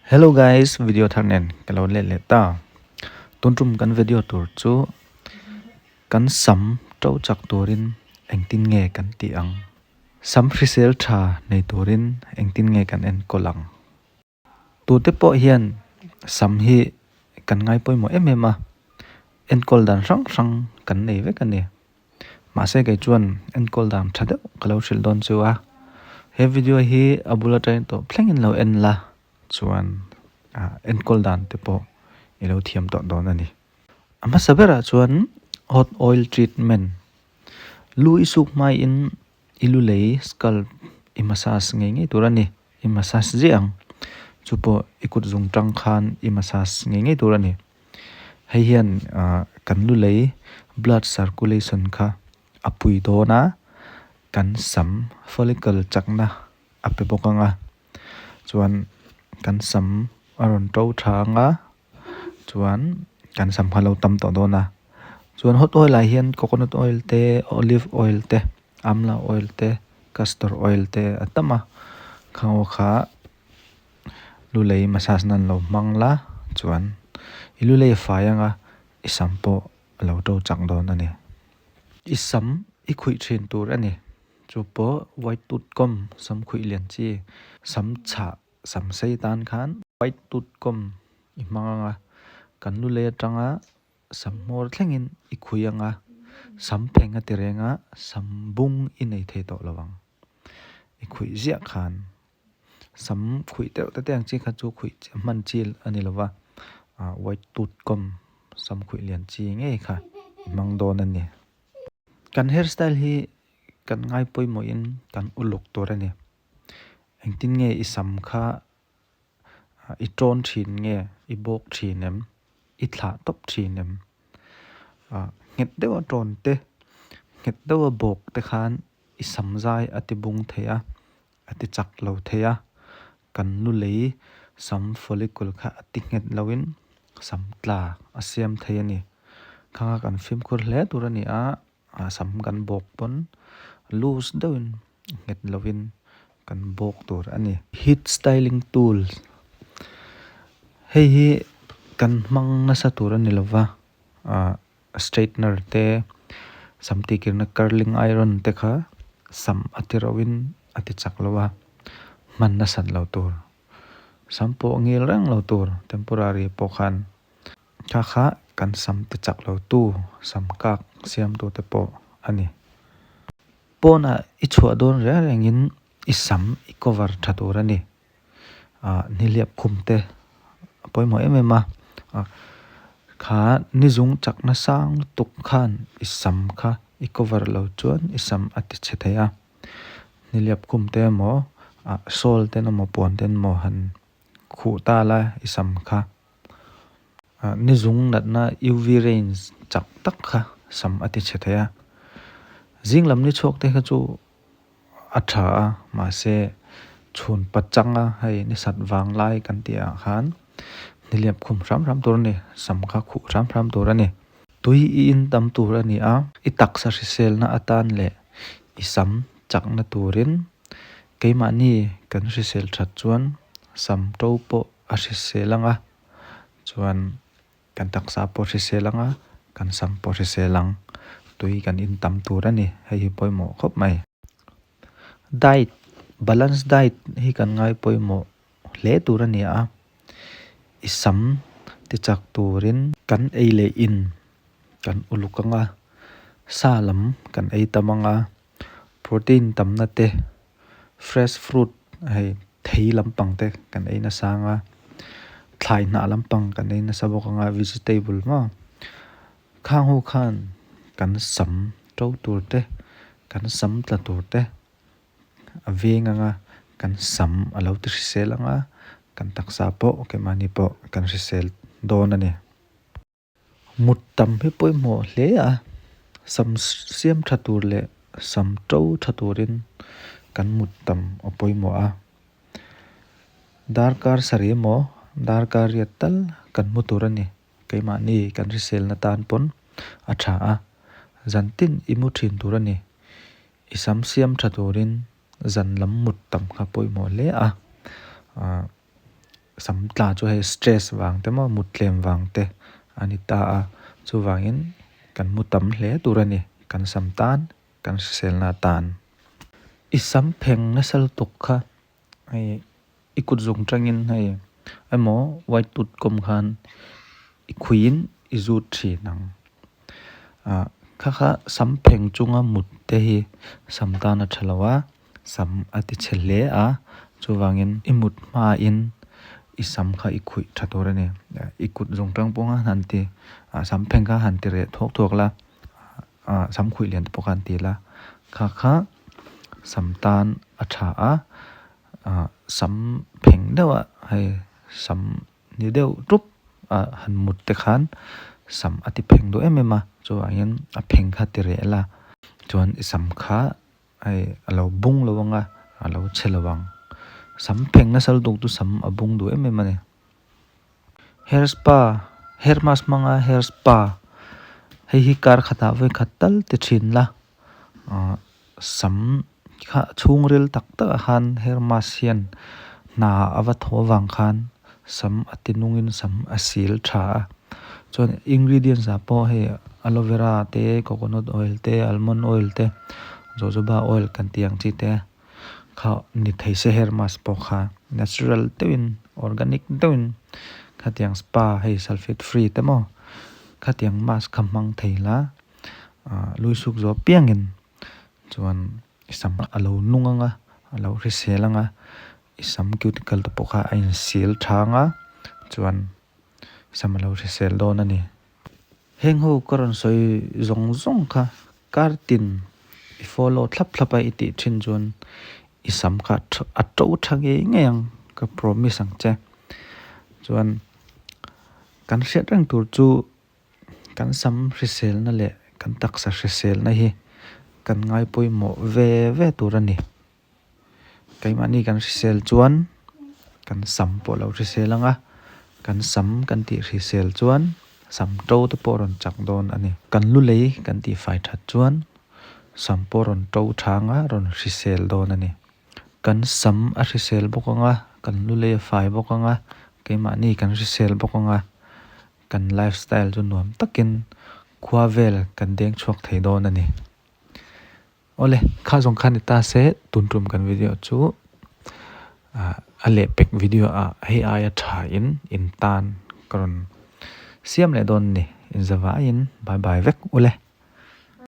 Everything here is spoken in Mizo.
Hello guys, video thar nen ka lo let leh ta. Tun tum kan video tur chu kan sam to chak turin engtin nge kan tih ang. Sam hrisel tha nei turin engtin nge kan enkawl ang. Tute pawh hian sam hi kan ngai pawimawh em em a, enkawl dan hrang hrang kan nei vek a ni. Mahse kei chuan enkawl dan tha deuh ka lo hrilh dawn chu a, he video hi a bul atangin tawp thlengin lo en la chuan enkawl dan te pawh i lo thiam tawh dawn a ni. A hmasa berah chuan hot oil treatment lu i suk hmaiin i lu lei scalp i massage ngei ngei tur a ni. I massage ziah ang. Chu pawh i kut zung tang khan i massage ngei ngei tur a ni. Hei hian ah kan lu lei blood circulation kha a pui dawn a, kan sam follicle chakna a pe bawk ang a. Chuan kan sam a rawn to tha ang a, chuan kan sam kha a lo tam tawh dawn a. Chuan hot oil ah hian coconut oil te olive oil te amla oil te castor oil te a tam a khang kha lu lei massage nan lo hmang la chuan i lu lei a fai anga i sam pawh a lo to chak dawn a ni. I sam i khuih thin tur a ni chu pawh white tooth comb sam khuih lian chi sam chhah sam sei tan khan white tooth comb i hmang anga kan lu lei atanga sam hmawr thlengin i khui anga sam pheng a ti reng a sam bung i nei thei tawh lo ang i khuih ziah khan sam khuih deuh te te ang chi kha chu khuih hman chi a ni lo va ah white tooth comb sam khuih lian chi ngei kha i hmang dawn a ni. Kan hair style hi kan ngai pawimawhin kan uluk tur a ni engtin nge i sam kha I tawn thin nge? I bawk thin em? I thlah tawp thin em? Nghet deuha tawn te, nghet deuha bawk te khan i sam zai a ti bung thei a, a ti chak lo thei a. Kan nu lei sam follicle kha a ti nghet loin sam tla a siam thei a ni. Khanga kan fimkhur hle tur a ni a. A sam kan bawk pawn loose deuhin nghet lovin kan bawk tur a ni. Heat styling tools hei hi kan hmang nasa tur a ni lova ah straightener te sam tih kirna curling iron te kha sam a ti rauhin a ti chak lo a hman nasat lo tur sam pawh ngil reng lo tur temporary pawh khan. Kha kha kan sam ti chak lo tu, sam kak siam tu te pawh a ni. Pawnah i chhuah dawn reng rengin i sam i cover tha tur a ni. Ah nihliap khum te a pawimawh em em a, kha nizung chakna sang lutuk khan i sam kha i cover lo chuan i sam a ti chhe thei a. Nihliap khum te emaw ah shawl ten emaw puan ten emaw han khuh ta la i sam kha. Ni zung natna UV rays chak tak kha sam a ti chhe thei a, zing lam ni chhuak te kha chu a tha a mahse chhun pachanga hei ni sat vang lai kan tih ah khan nihliap khum hram hram tur a ni sam kha khuh hram hram tur a ni. Tui i in tam tur a ni a, i taksa hriselna atan leh i sam chakna turin keimahni kan hrisel that chuan sam to pawh a hrisel ang a chuan kan taksa pawh hrisel ang a kan sam pawh hrisel ang tui kan in tam tur a ni hei hi pawimawh khawp mai. Diet balance diet hi kan ngai pawimawh hle tur a ni a i sam ti chak turin kan ei leh in kan uluk ang a sa lam kan ei tam ang a protein tamna te fresh fruit hei thei lampang te kan ei nasa ang a thlai hnah lampang kan ei nasa bawk ang a vegetable maw khang ho khan kan sam to tur te kan sam tla tur te a veng ang a kan sam a lo ti hrisel ang a kan taksa pawh keimahni pawh kan hrisel dawn a ni. Mut tam hi pawimawh hle a, sam siam tha tur leh sam to tha turin kan mut tam a pawimawh a. Darkar sarih emaw darkar riat tal kan mu tur a ni. Keimahni kan hriselna tan pawn a tha a, zan tin i mu thin tur a ni. I sam siam tha turin zan lam mut tam kha pawimawh hle a. Sam tla chu hei stress vang te maw mut tlem vang te a ni ta a, chuvangin kan mu tam hle tur a ni, kan sam tan, kan hriselna tan. I sam pheng nasa lutuk kha hei i kut zung tangin hei emaw white tooth comb khan i khuiin i zut thin ang. Kha kha sam pheng chunga mut te hi sam tan a tha lo a, sam a ti chhe hle a, chuvangin i mut hmain i sam kha i khuih tha tur a ni. I kut zung tang pawh khan han ti sam pheng kha han ti reh thuak thuak la, sam khuih lian te pawh khan ti la, kha kha sam tan a tha a, sam pheng deuh a hei sam ni deuh tup a han mut te khan sam a ti pheng duh em em a, chuvangin a pheng kha ti reh la chuan i sam kha hei a lo bung lo ang a, a lo chhe lo ang. Sam pheng nasa lutuk chu sam a bung duh em em a ni. Hair spa, hair mask hmanga hair spa hei hi kar khatah vawi khat tal ti thin la, sam kha chhungril tak tak ah khan hair mask hian hna a va thaw avang khan sam a ti nungin sam a sil tha a, chuan ingredients ah pawh hei aloe vera te coconut oil te almond oil te jojoba oil kan tih ang chi te kha ni thei se hair mask pawh kha natural deuhin organic deuhin khatiang spa hei sulphate free te maw khatiang mask kha hmang thei la lui suk zawh piangin chuan i sam a lo nung ang a a lo hrisel ang a i sam cuticle te pawh kha a insil tha ang a chuan sam a lo hrisel dawn a ni. Heng ho ka rawn sawi zawng zawng kha kar tin i follow thlap thlap a i tih thin chuan i sam kha a to tha ngei ngei ang ka promise ang che. Chuan kan hriat reng tur chu kan sam hriselna leh kan taksa hriselna hi kan ngai pawimawh ve ve tur a ni. Keimahni kan hrisel chuan kan sam pawh a lo hrisel ang a, kan sam kan tih hrisel chuan sam to te pawh a rawn chak dawn a ni. Kan lu lei kan tih fai that chuan sam pawh a rawn to tha ang a, rawn hrisel dawn a ni. Kan sam a hrisel bawk ang a, kan lu lei a fai bawk ang a, keimahni kan hrisel bawk ang a, kan lifestyle chu nuam takin khua vel kan deng chhuak thei dawn a ni. Awle, kha zawng kha ni ta se tun tum kan video chu a lehpek video ah hei aia tha in in tan ka rawn siam leh dawn a ni. Inzavaiin bye bye vek ule.